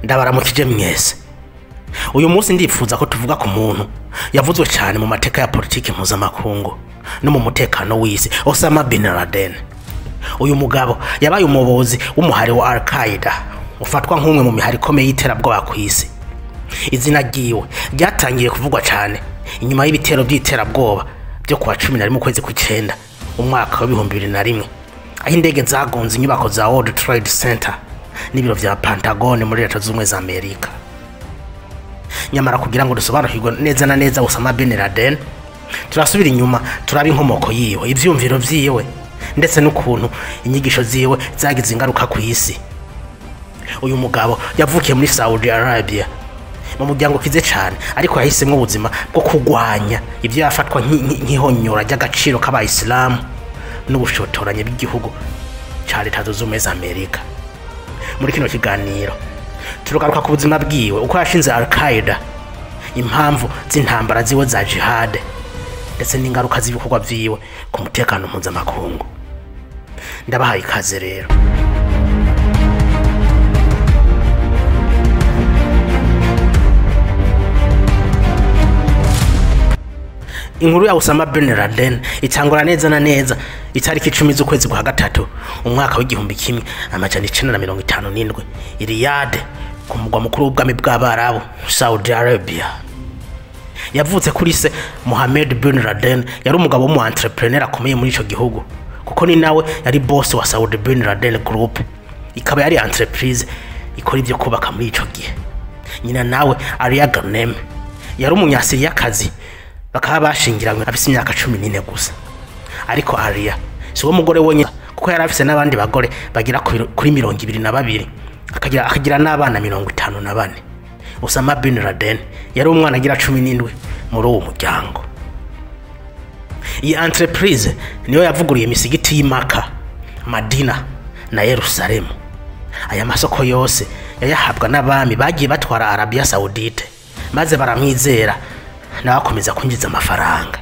Ndabaramukije mwese. Uyu munsi ndipfuza ko tuvuga ku muntu yavuzwe cyane mu mateka ya politiki mpuzamakungu no mu mutekano w'isi, Osama bin Laden. Uyu mugabo yabaye umuyobozi w'umuhari wa Al-Qaeda, ufatwa nk'umwe mu mihari ikomeye y'iterabwoba ku isi. Izina ryiwe ryatangiye kuvugwa cyane inyuma y'ibitero by'iterabwoba byo kuwa 11 ukwezi kw'icenda umwaka wa 2001, aho indege zagonze inyubako za World Trade Center n'ibiro vya Pentagon muri Leta Zunze Ubumwe za Amerika. Nyamara kugira ngo dusobanukirwe neza na neza Osama bin Laden, turasubira inyuma turaba inkomoko yiwe, ivyumviro vyiwe, ndetse n'ukuntu inyigisho ziwe zagize ingaruka ku isi. Uyu mugabo yavukiye muri Saudi Arabia mu muryango ukize cyane, ariko yahisemwo ubuzima bwo kurwanya ivyo yafatwa nk'ihonyora ry'agaciro k'abayisilamu n'ubushotoranyi bw'igihugu ca Leta Zunze Ubumwe za Amerika. Muri kino kiganiro turugaruka ku buzima bwiwe, uko yashinze Al-Qaeda, impamvu z'intambara ziwe za jihad, ndetse n'ingaruka z'ibikorwa vyiwe ku mutekano mpuzamakungu. Ndabahaye ikaze rero. Inkuru ya Osama bin Laden itangura neza na neza itariki 10 z'ukwezi kwa gatatu umwaka w'1957 i Riyadh, ku mugwa mukuru w'ubwami bw'Abarabu, Saudi Arabia. Yavutse kuri se Mohammed bin Laden, yari umugabo w'umu entrepreneur akomeye muri ico gihugu, kuko ni nawe yari boss wa Saudi bin Laden Group, ikaba yari entreprise ikora ivyo kubaka muri ico gihe. Nyina nawe Alia Ghanem yari umunyasiriyakazi, bakaba bashingiranywe afise imyaka 14 gusa. Ariko Alia si wo mugore wenyine, kuko yari afise n'abandi bagore bagira kuri 22, akagira n'abana 54. Osama bin Laden yari umwana agira 17 muri uwo muryango. Iyi entreprise niyo yavuguriye imisigiti y'i Maka, Madina na Yerusalemu. Aya masoko yose yayahabwa n'abami bagiye batwara Arabia Saudite, maze baramwizera nabakomeza kwinjiza amafaranga.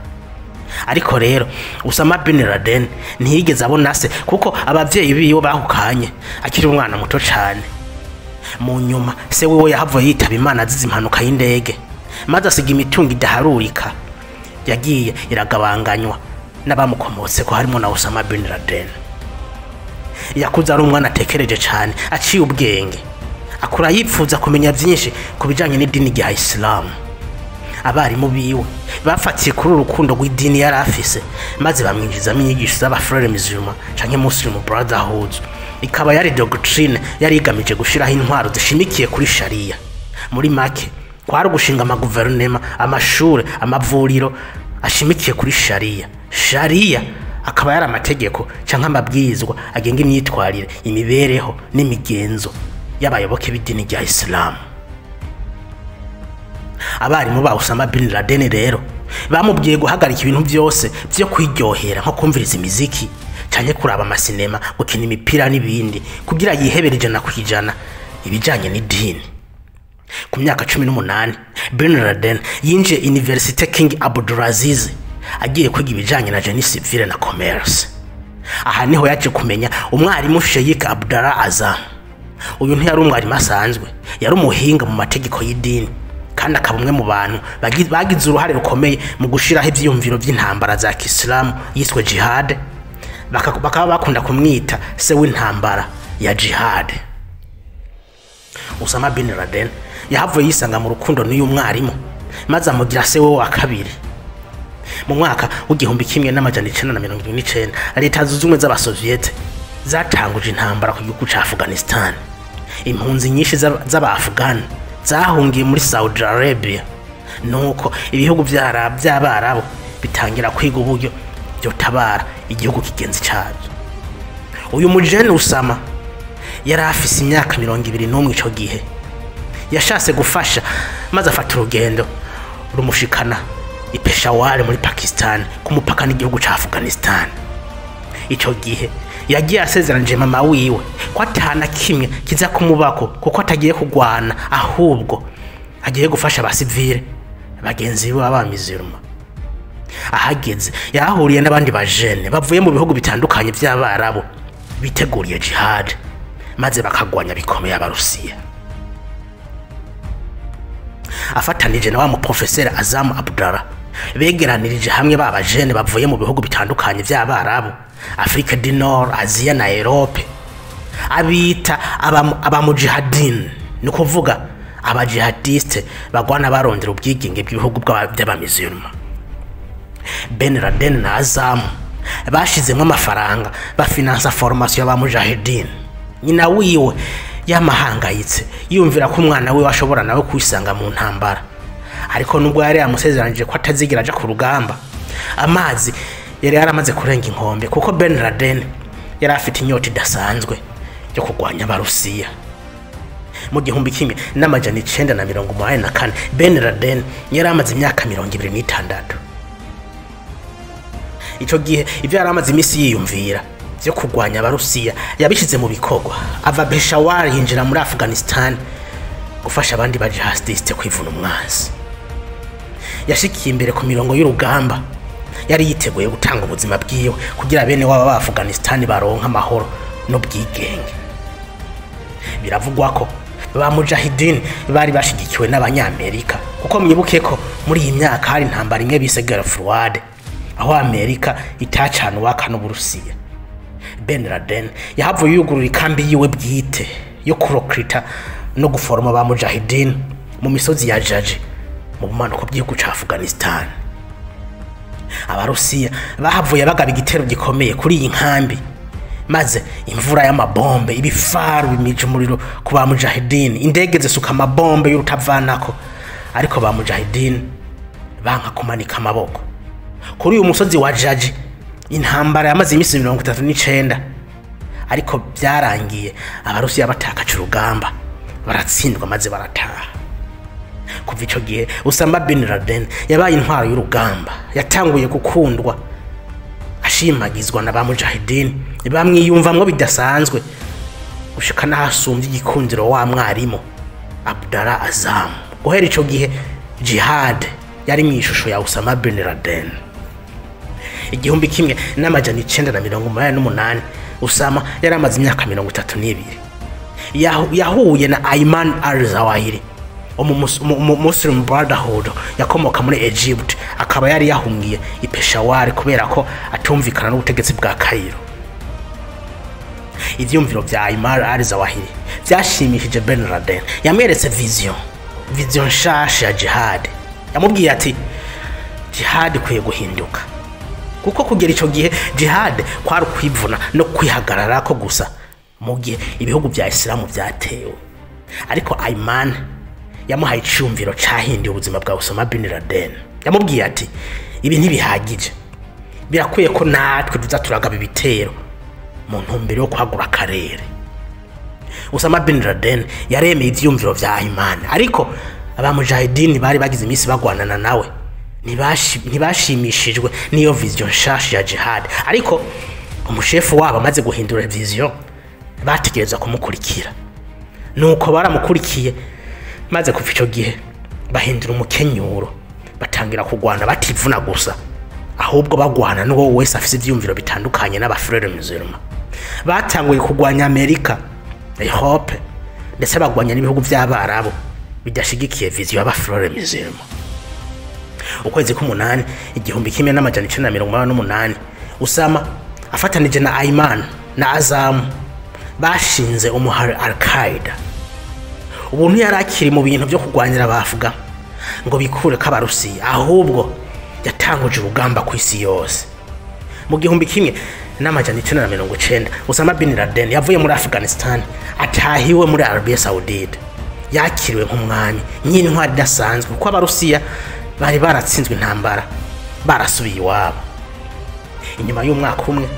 Ariko rero Osama bin Laden ntiyigeze abona se, kuko abavyeyi biwe bahukanye akiri umwana muto cane. Mu nyuma se wiwe yahavuye yitaba Imana azize impanuka y'indege, maze asiga imitungo idaharurika yagiye iragabanganywa n'abamukomotse ko harimo na Osama bin Laden. Yakuze ari umwana atekereje cane, aciye ubwenge, akura yipfuza kumenya vyinshi ku bijanye n'idini rya Isilamu. Abarimu biwe bafatiye kuri urukundo rw'idini yari afise, maze bamwinjizamo inyigisho z'abafrere musulman canke Muslim Brotherhood, ikaba yari doctrine yari igamije gushiraho intwaro zishimikiye kuri sharia. Muri make kwari ugushinga amaguverinema, amashure, amavuriro ashimikiye kuri sharia. Sharia akaba yari amategeko canke amabwirizwa agenga imyitwarire, imibereho n'imigenzo y'abayoboke b'idini rya Isilamu. Abarimu ba Osama bin Laden rero bamubwiye guhagarika ibintu byose byo kwiryohera, nko kumviriza imiziki canke kuraba amasinema, gukina imipira n'ibindi, kugira yihebere 100% ibijanye n'idini. Ku myaka 18 bin Laden yinjiye Université King Abdulaziz agiye kwiga ibijanye na génie civil na commerce. Aha niho yaje kumenya umwarimu Sheikh Abdallah Azam. Uyu ntiyari umwarimu asanzwe, yari umuhinga mu mategeko y'idini, kandi akaba umwe mu bantu bagize uruhare rukomeye mu gushiraho ivyiyumviro vy'intambara za Kisilamu yiswe jihad. Bakaba bakunda kumwita se w'intambara ya jihad. Osama bin Laden yahavuye yisanga mu rukundo n'uyu mwarimu, maze amugira se we wa kabiri. Mu mwaka w'1979 Leta Zunze Ubumwe z'Abasoviete zatanguje intambara ku gihugu ca Afghanistan. Impunzi nyinshi z'Abaafghani zahungiye muri Saudi Arabia, nuko ibihugu by'Abarabu bitangira kwiga uburyo byotabara igihugu kigenzi cyabyo. Uyu mujene Osama yari afise imyaka 21 ico gihe. Yashatse gufasha, maze afata urugendo rumushikana i Peshawar muri Pakistan, ku mupaka n'igihugu ca Afghanistan. Ico gihe yagiye asezeranije mama wiwe ko atana kimwe kiza kumubako, kuko atagiye kugwana, ahubwo agiye gufasha abasivile bagenzi be b'abamiziruma. Ahageze yahahuriye n'abandi bajene bavuye mu bihugu bitandukanye by'Abarabu biteguriye jihad, maze bakagwanya bikomeye Abarusiya. Afatanije na wa muprofeseri Azamu Abdallah, begeranirije hamwe ba bajene bavuye mu bihugu bitandukanye vy'Abarabu, Afrique du Nord, Aziya na Europe, abita abamujihadin, ni kuvuga abajihadiste bagwana barondera ubwigenge bw'ibihugu by'abamizirima. Ben Laden na Azamu bashizemo amafaranga, bafinansa formation y'abamujahidin. Nyina wiwe yamahangayitse, yumvira ko umwana wiwe ashobora nawe kwisanga mu ntambara, ariko nubwo yari yamusezeranije ko atazigira aja ku rugamba, amazi yari yaramaze kurenga inkombe, kuko Ben Laden yari afite inyota idasanzwe yo kurwanya Abarusiya. Mu 1984, Ben Laden yari amaze imyaka 26. Ico gihe ivyo yari amaze imisi yiyumvira vyo kurwanya Abarusiya yabishize mu bikorwa, ava Peshawar yinjira muri Afghanistan gufasha abandi bajihadiste kwivuna umwansi. Yashikiye imbere ku mirongo y'urugamba, yari yiteguye gutanga ubuzima bwiwe kugira bene wabo ba Afghanistan baronka amahoro n'ubwigenge. Biravugwa ko ba mujahidin bari bashigikiwe n'Abanyamerika, kuko mwibuke ko muri iyi myaka hari intambara imwe bise Guerre Froide, aho Amerika itacana uwaka n'Uburusiya. Ben Laden yahavuye yugurura ikambi yiwe bwite yo kurokrita no guforoma ba mujahidin mu misozi ya Jaji mu bumanuko bw'igihugu ca Afghanistan. Abarusiya bahavuye bagaba igitero gikomeye kuri iyi nkambi, maze imvura y'amabombe, ibifaru bimije umuriro ku ba mujahidin, indege zisuka amabombe y'urutavanako, ariko ba mujahidin banka kumanika amaboko. Kuri uyu musozi wa Jaji intambara yamaze iminsi 39, ariko byarangiye Abarusiya batakaje urugamba, baratsindwa maze barataha. Kuva ico gihe Osama bin Laden yabaye intwaro y'urugamba, yatanguye gukundwa, ashimagizwa na ba mujahidin bamwiyumvamwo bidasanzwe, gushika n'ahasumbye igikundiro wa mwarimu Abdallah Azam. Guhera ico gihe jihad yari mu ishusho ya Osama bin Laden. 1988, Osama yari amaze imyaka 32. Yahuye na Ayman al-Zawahiri, Muslim Brotherhood yakomoka muri Egypt, akaba yari yahungiye i Peshawar kubera ko atumvikana n'ubutegetsi bwa Cairo. Ivyumviro vya Ayman al-Zawahiri vyashimishije Ben Laden. Yamweretse vision nshasha ya jihad. Yamubwiye ati jihad ikwiye guhinduka, kuko kugera ico gihe jihad kwari kwivuna no kwihagarara ko gusa mu gihe ibihugu vya Islamu vyatewe. Ariko Ayman yamuhaye icumviro cahinduye ubuzima bwa Osama bin Laden. Yamubwiye ati ibi ntibihagije, birakwiye ko natwe tuza turagaba ibitero mu ntumbero yo kwagura akarere. Osama bin Laden yaremeye ivyumviro vya Ayman, ariko abamujahidini bari bagize iminsi bagwanana nawe ntibashimishijwe n'iyo vision nshasha ya jihad. Ariko umushefu wabo amaze guhindura vision, bategereza kumukurikira. Nuko baramukurikiye, maze kuva ico gihe bahindura umukenyuro, batangira kugwana bativuna gusa, ahubwo bagwana n'uwo wese afise ivyumviro bitandukanye n'abafrere musulman. Batanguye kugwanya Amerika, Europe, ndetse bagwanya n'ibihugu vy'Abarabu bidashigikiye vision y'abafrere musulman. Ukwezi k'umunani 1988, Osama afatanije na Ayman na Azam bashinze umuhari Al-Qaeda. Ubu ntiyari akiri mu bintu byo kurwanira abavuga ngo bikure ko Abarusiya, ahubwo yatanguje urugamba ku isi yose. Mu 1990, Osama bin Laden yavuye muri Afghanistan atahiwe muri Arabia Saudite. Yakiriwe nk'umwami nk'intwari idasanzwe, kuko Abarusiya bari baratsinzwe intambara barasubiye iwabo. Inyuma y'umwaka umwe,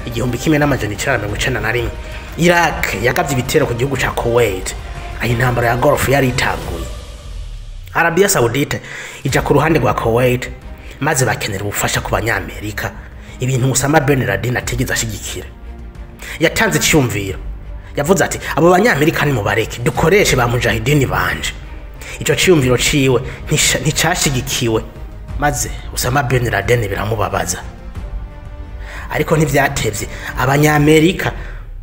1991, Iraq yagavye ibitero ku gihugu ca Kuwait. Aho intambara ya Gulf yari itanguye. Arabia Saudite ija ku ruhande rwa Kuwait, maze bakenera ubufasha ku Banyamerika, ibintu Osama bin Laden atigeze ashigikira. Yatanze icyumviro, yavuze ati abo Banyamerika ni mubareke dukoreshe ba mujahidini banje. Ico cyumviro ciwe nticashigikiwe, maze Osama bin Laden biramubabaza. Ariko ntivyatevye, Abanyamerika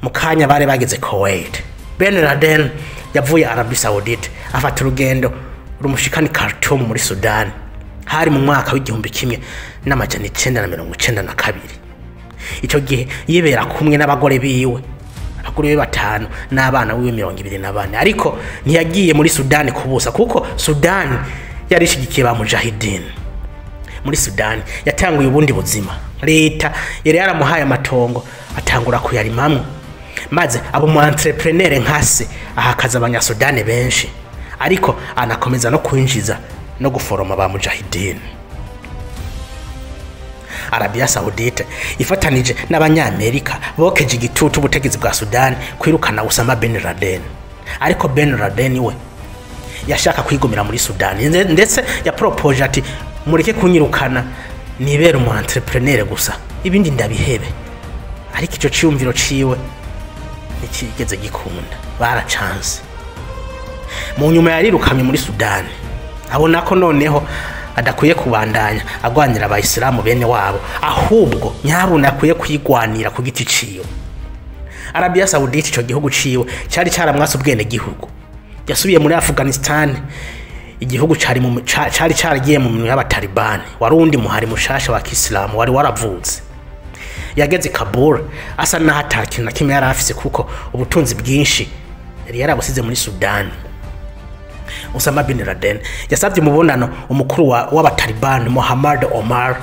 mu kanya bari bageze Kuwait. Bin Laden yavuye Arabia Saudite afata urugendo rumushikana Khartoum muri Sudani. Hari mu mwaka w'1992. Ico gihe yibera kumwe n'abagore biwe, abagore be 5 n'abana biwe 24. Ariko ntiyagiye muri Sudani kubusa, kuko Sudani yarishigikiye ba mujahidin. Muri Sudani yatanguye ubundi buzima. Leta yari yaramuhaye amatongo atangura kuyarimamwo, maze abo mu entrepreneur nkase ahakaza abanyasudani benshi, ariko anakomeza no kwinjiza no guforoma ba mujahidin. Arabia Saudite ifatanije n'abanyamerika bokeje igitutu ubutegetsi bwa Sudani kwirukana Osama bin Laden. Ariko bin Laden we yashaka kwigumira muri Sudani, ndetse yapropoje ati mureke kunyirukana nibere umu entrepreneur gusa, ibindi ndabihebe. Ariko ico ciyumviro ciwe nikigeze gikunda, baracanse. Mu nyuma yarirukanye muri Sudani, abona ko noneho adakwiye kubandanya agwanira abayisilamu bene wabo, ahubwo nyabuna akwiye kwigwanira ku giti ciwe. Arabia Saudite ico gihugu ciwe cari caramwase ubwene gihugu. Yasubiye muri Afghanistan, igihugu cari caragiye mu minwe y'abatalibani, warundi muhari mushasha wa Kisilamu wari waravutse. Yageze Kabul asa naho ata kintu na kimwe yari afise, kuko ubutunzi bwinshi yari yarabusize muri Sudani. Osama bin Laden yasabye umubonano umukuru w'abataliban Mohammad Omar,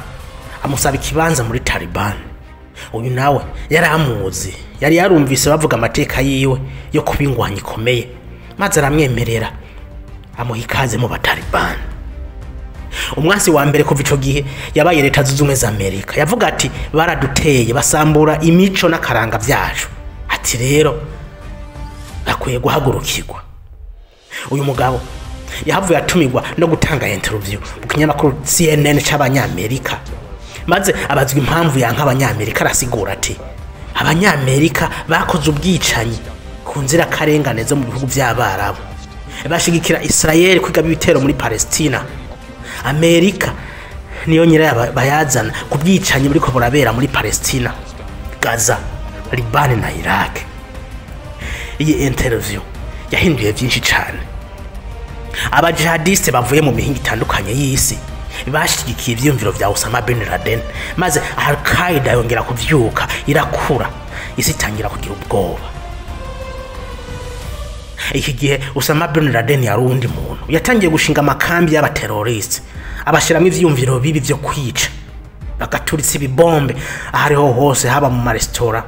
amusaba ikibanza muri Taliban. Uyu nawe yari amuzi, yari yarumvise bavuga amateka yiwe yo kuba ingwanyi ikomeye, maze aramwemerera amuha ikaze mu bataliban. Umwansi wa mbere kuva ico gihe yabaye Leta Zunze Ubumwe za Amerika. Yavuga ati baraduteye basambura imico n'akaranga byacu, ati rero bakwiye guhagurukirwa. Uyu mugabo yahavuye atumirwa no gutanga interview mu kinyamakuru CNN c'abanyamerika, maze abazwa impamvu yanka abanyamerika. Arasigura ati abanyamerika bakoze ubwicanyi ku nzirakarengane zo mu bihugu by'abarabu, bashigikira Israel kwigaba ibitero muri Palestina. Amerika niyo nyira bayazana ku bwicanyi buriko burabera muri Palestina, Gaza, Liban na Iraq. Iyi interview yahinduye byinshi cyane. Abajihadiste bavuye mu mihinga itandukanye y'isi bashigikiye ivyiyumviro vya Osama bin Laden, maze Al-Qaeda yongera kuvyuka irakura, isi itangira kugira ubwoba. Iki gihe Osama bin Laden yari uwundi muntu, yatangiye gushinga amakambi y'abateroriste, abashiramwo ivyiyumviro bibi vyo kwica, bagaturitsa ibibombe ahariho hose, haba mu maresitora,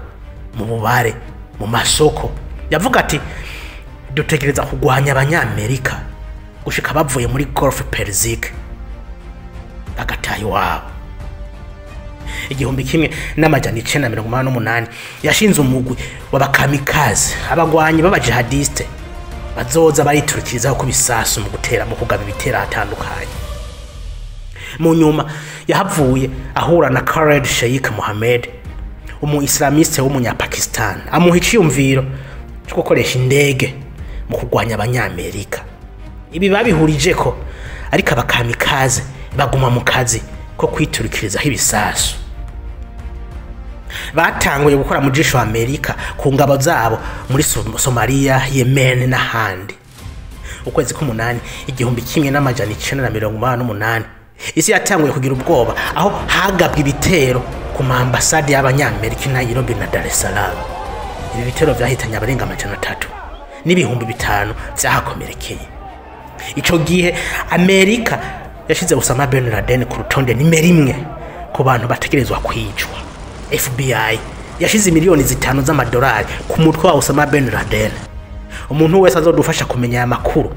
mu bubare, mu masoko. Yavuga ati dutegereza kugwanya abanyamerika gushika bavuye muri Golf Persique bagataye iwabo. 1988 yashinze umugwi w'abakamikaze, abagwanyi b'abajihadiste bazoza bariturikirizaho ku bisasu mu gutera, mu kugaba ibitero atandukanye. Mu nyuma yahavuye ahura na Khaled Sheikh Mohammed, umu islamiste w'umunyapakistan, amuha iciyumviro cyo gukoresha indege mu kugwanya abanyamerika. Ibi babihurije ko, ariko abakamikaze baguma mu kazi ko kwiturikirizaho ibisasu. Batanguye gukora mu jisho Amerika ku ngabo zabo muri Somalia, Yemen n'ahandi. Ukwezi k'umunani 1988 isi yatanguye kugira ubwoba, aho hagabwe ibitero ku maambasade y'abanyamerika i Nairobi na Dar es Salaam. Ibi bitero vyahitanye abarenga 300 n'ibihumbi 5 vyahakomerekeye. Ico gihe Amerika yashize Osama bin Laden ku rutonde nimero 1 ku bantu bategerezwa kwicwa. FBI yashize miliyoni 5 z'amadolari ku mutwe wa Osama bin Laden. Umuntu wese azodufasha kumenya amakuru,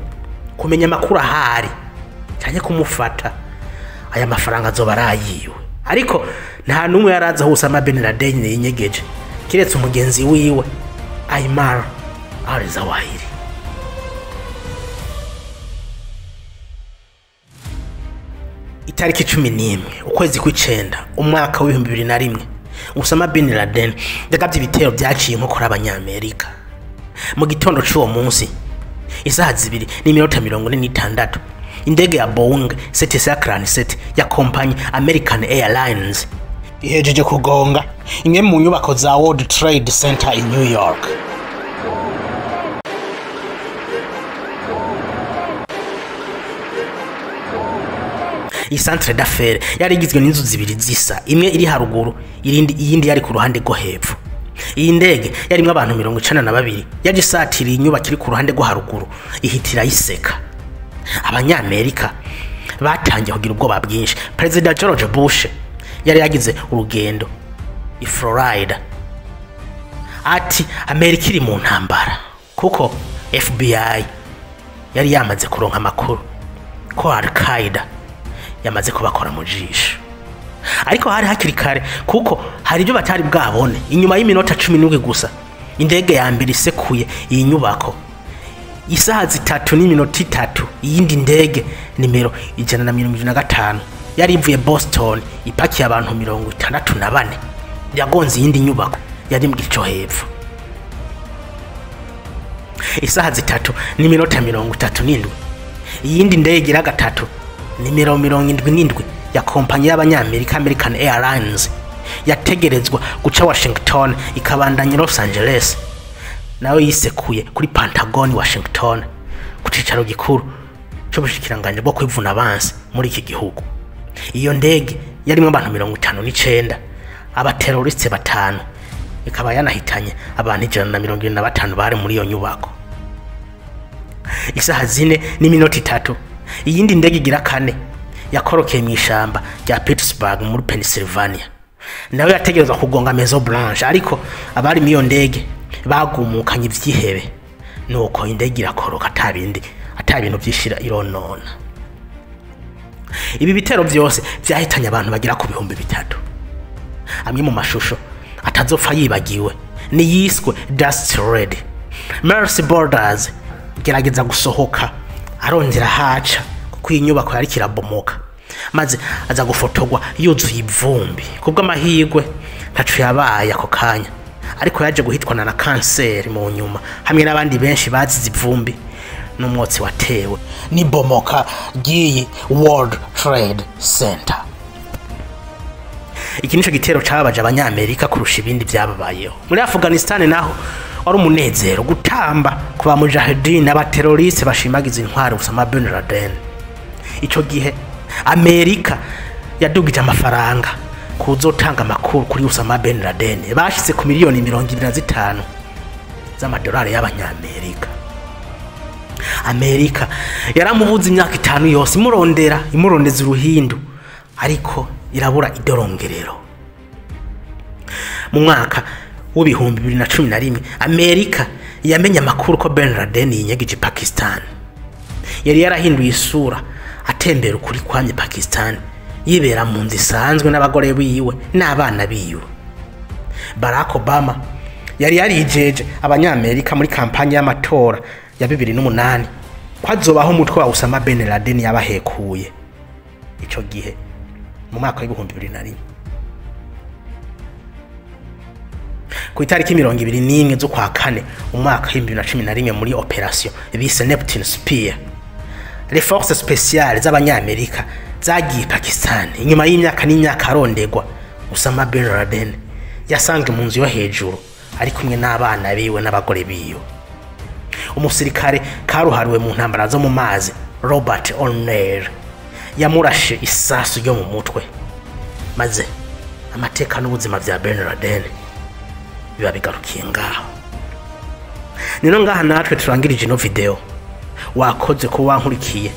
kumenya amakuru ahari cyane kumufata, aya mafaranga azoba arayiwe. Ariko nta numwe yaraza aho Osama bin Laden yinyegeje, kiretse umugenzi wiwe Aymar al-Zawahiri. Itariki 11 ukwezi kw'icenda umwaka w'2001 Osama bin Laden yagabye ibitero byaciye inkokora abanyamerika. Mu gitondo c'uwo munsi isaha 2:46 indege ya Boeing 747 ya kompanyi American Airlines ihejeje kugonga imwe mu nyubako za World Trade Center in New York. Iyi centre d'affaires yari igizwe n'inzu zibiri zisa, imwe iri haruguru, iyindi yari ku ruhande rwo hepfo. Iyi ndege yarimwo abantu 92 yaje isatiriye inyubako iri ku ruhande rwo haruguru, ihitira iseka. Abanyamerika batangiye kugira ubwoba bwinshi. Perezida George Bush yari yagize urugendo i Florida, ati Amerika iri mu ntambara, kuko FBI yari yamaze kuronka amakuru ko Al-Qaeda yamaze kubakora mu jisho. Ariko hari hakiri kare, kuko hari ibyo batari bwabone. Inyuma y'iminota 17 gusa indege ya mbere isekuye iyi nyubako, isaha 3:03 iyindi ndege nimero 175 yari ivuye Boston ipakiye abantu 64 yagonze iyindi nyubako yari mu gico hepfo. Isaha 3:37 iyindi ndege igira gatatu nimero 77 ya kompanyi y'abanyamerika American Airlines yategerezwa guca Washington ikabandanya Los Angeles, nawe yisekuye kuri Pentagon Washington, ku cicaro gikuru c'ubushikiranganje bwo kwivuna abansi muri iki gihugu. Iyo ndege yarimwo abantu 59, abateroriste 5, ikaba yanahitanye abantu 175 bari muri iyo nyubako. Isaha 4:03 iyindi ndege igira kane yakorokeye mu ishamba rya Pittsburgh muri Pennsylvania, nawe yategerezwa kugonga Maison Blanche, ariko abari muri iyo ndege bagumukanye ivyihebe, nuko indege irakoroka atabindi atabintu vyishira ironona. Ibi bitero vyose vyahitanye abantu bagira ku 3000. Amwe mu mashusho atazopfa yibagiwe ni yiswe Dust Red. Mercy Borders gerageza gusohoka arongera haca kuko iyi nyubako yari kirabomoka, maze aza gufotogwa yuzuye ivumbi. Kubw'amahirwe ntaco yabaye ako kanya, ariko yaje guhitwana na kanseri mu nyuma hamwe n'abandi benshi bazize ivumbi n'umwotsi watewe n'ibomoka ry'iyi World Trade Center. Iki nico gitero cababaje abanyamerika kurusha ibindi vyababayeho. Muri Afghanistan naho wari umunezero, gutamba ku ba mujahideen n'abateroriste bashimagiza intwari Osama bin Laden. Ico gihe Amerika yadugije amafaranga kuzotanga amakuru kuri Osama bin Laden, bashize ku miliyoni 25 z'amadolari y'abanyamerika. Amerika yaramubuze imyaka 5 yose imurondeza uruhindu, ariko irabura idorongerero. Mu mwaka w'2011 Amerika yamenye amakuru ko bin Laden yinyegije Pakistan. Yari yarahinduye isura atembera ukuri kwamye Pakistan, yibera mu nzu isanzwe n'abagore biwe n'abana biwe. Barack Obama yari yarijeje abanyamerika muri kampanye y'amatora ya 2008 ko azobaho umutwe wa Osama bin Laden yabahekuye ico gihe mu mwaka w'2001. Ku itariki 21 z'ukwa kane umwaka w'2011 muri operation bise Neptune Spear, les forces spéciales z'abanyamerika zagiye Pakistan. Inyuma y'imyaka n'imyaka arondegwa, Osama bin Laden yasanzwe mu nzu yo hejuru ari kumwe n'abana biwe n'abagore biwe. Umusirikare karuhariwe mu ntambara zo mu mazi Robert O'Neill yamurashe isasu ryo mu mutwe, maze amateka n'ubuzima vya bin Laden biba bigarukiye ngaho. Nino ngaha natwe turangirije ino video. Wakoze ko wankurikiye,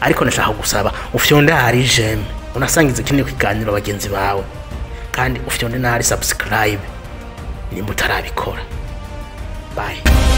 ariko nashaka gusaba ufyonde hari j'aime, unasangize kino kiganiro bagenzi bawe, kandi ufyonde n'ahari subscribe nimba utarabikora. Bye.